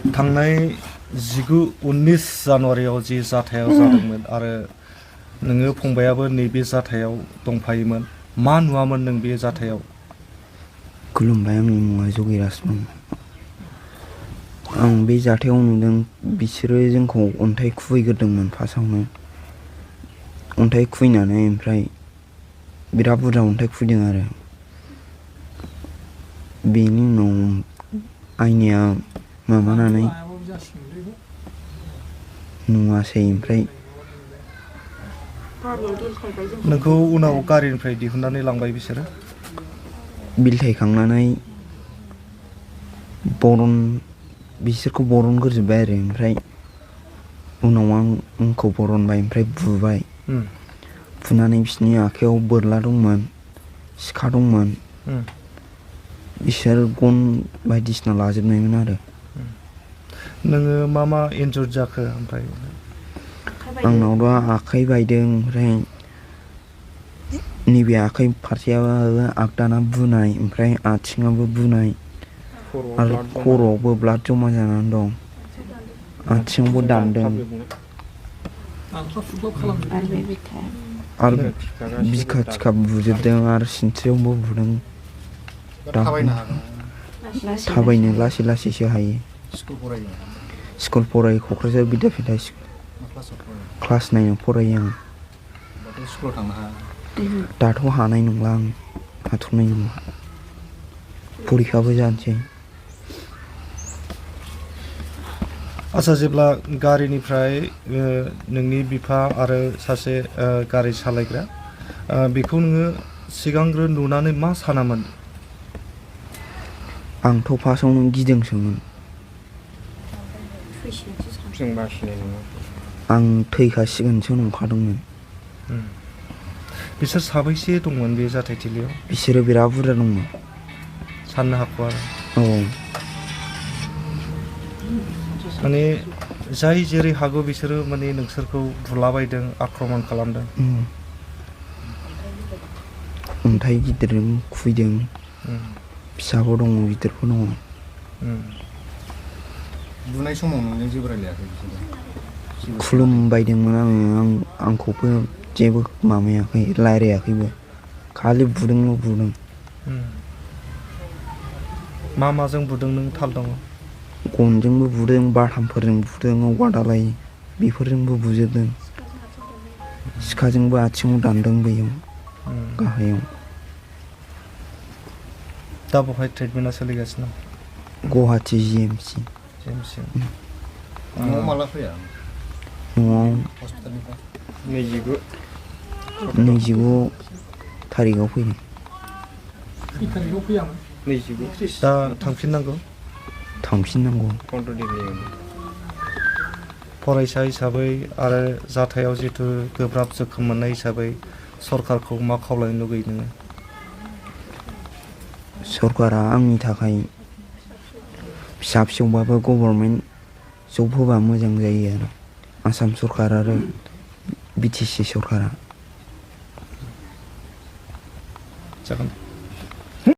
थांनाय 19 जानुवारियाव जि जाथायाव जादोंमोन आरो नोङो फंबायाबो नैबे जाथायाव दंफायोमोन मा नुवामोन नों बे जाथायाव खुलुमबाय आंनि मुङा जगेराज ब्रह्मा आं बे जाथायाव नुदों बिसोरो जोंखौ अन्थाइ खुबैग्रोदोंमोन फार्स्टआवनो अन्थाइ खुबैनानै ओमफ्राय बिराद बुरजा अन्थाइ खुबैदों आरो बेनि उनाव आइनिया माबानानै नुवासै ओमफ्राय नोंखौ उनाव गारिनिफ्राय दिहुननानै लांबाय बिसोरो बिलथायखांनानै बिसोरखौ बरनग्रोजोब्बाय आरो ओमफ्राय उनाव आंखौ बरनबाय ओमफ्राय बुबाय बुनानै बिसोरनि आखायाव बोरला दंमोन सिखा दंमोन बिसोर गन बायदिसिना लाजोबनायमोन आरो नोङो मा इन्जुर जाखो ओमफ्राय आंनावथ' आखाइ बायदों ओमफ्राय नैबे आखाइ फारसेयाबो आगदाना बुनाय ओमफ्राय आथिङाबो बुनाय आरो खर'आवबो ब्लाड जमा जानानै दं आथिङावबो दानदों आरो बिखा थिखा बुजोबदों आरो सिनस्रियावबो बुदों थाबायनो लासै लासैसो हायो स्कुल फरायो क'क्राझार बिद्यापीठआ क्लास 9 फरायो आं दाथ' हानाय नंला आं हाथ'नाय नंला परिखाबो जानोसै आच्छा जेब्ला गारिनिफ्राय नोंनि बिफा आरो सासे गारि सालायग्रा बेखौ नोङो सिगांग्रो नुनानै मा सानामोन आंथ' फार्स्टआवनो गिदोंसोमोन आं थैखासिगोनसो नंखादोंमोन बिसोर साबैसे दंमोन बे जाथायथिलियाव बिसोरो बिराद बुरजा दंमोन साननो हाखवा औ माने जाय जेरै हागौ बिसोरो माने नोंसोरखौ बुलाबायदों आक्रमन खालामदों अन्थाइ गिदिरजों खुबैदों फिसाबो दङ गिदिरबो दङ बुनाय समाव नोंजों जेबो रायलायाखै खुलुमबायदोंमोन आंखौबो जेबो माबायाखै रायलायाखैबो खालि बुदोंल' बुदों माजों बुदों नों थाल दङ गनजोंबो बुदों बाथामफोरजों बुदों औवा दालाय बेफोरजोंबो बुजोबदों सिखाजोंबो आथिङाव दानदों बैयाव गाहायाव दा बहाय ट्रिटमेन्टआ सोलिगासिनो गुवाहाटि GMC न'आव माला फैया न'आव हस्पिटालनिफ्राय 29 थारिखआव फैदों दा थांफिननांगौ फरायसा हिसाबै आरो जाथायाव जिथु गोब्राब जोखोम मोननाय हिसाबै सरकारखौ मा खावलायनो लुगैयो नोङो सरकारा आंनि थाखाय फिसा फिसौबाबो गभर्नमेन्ट जब होबा मोजां जायो आरो आसाम सरकार आरो BTC सरकारा जागोन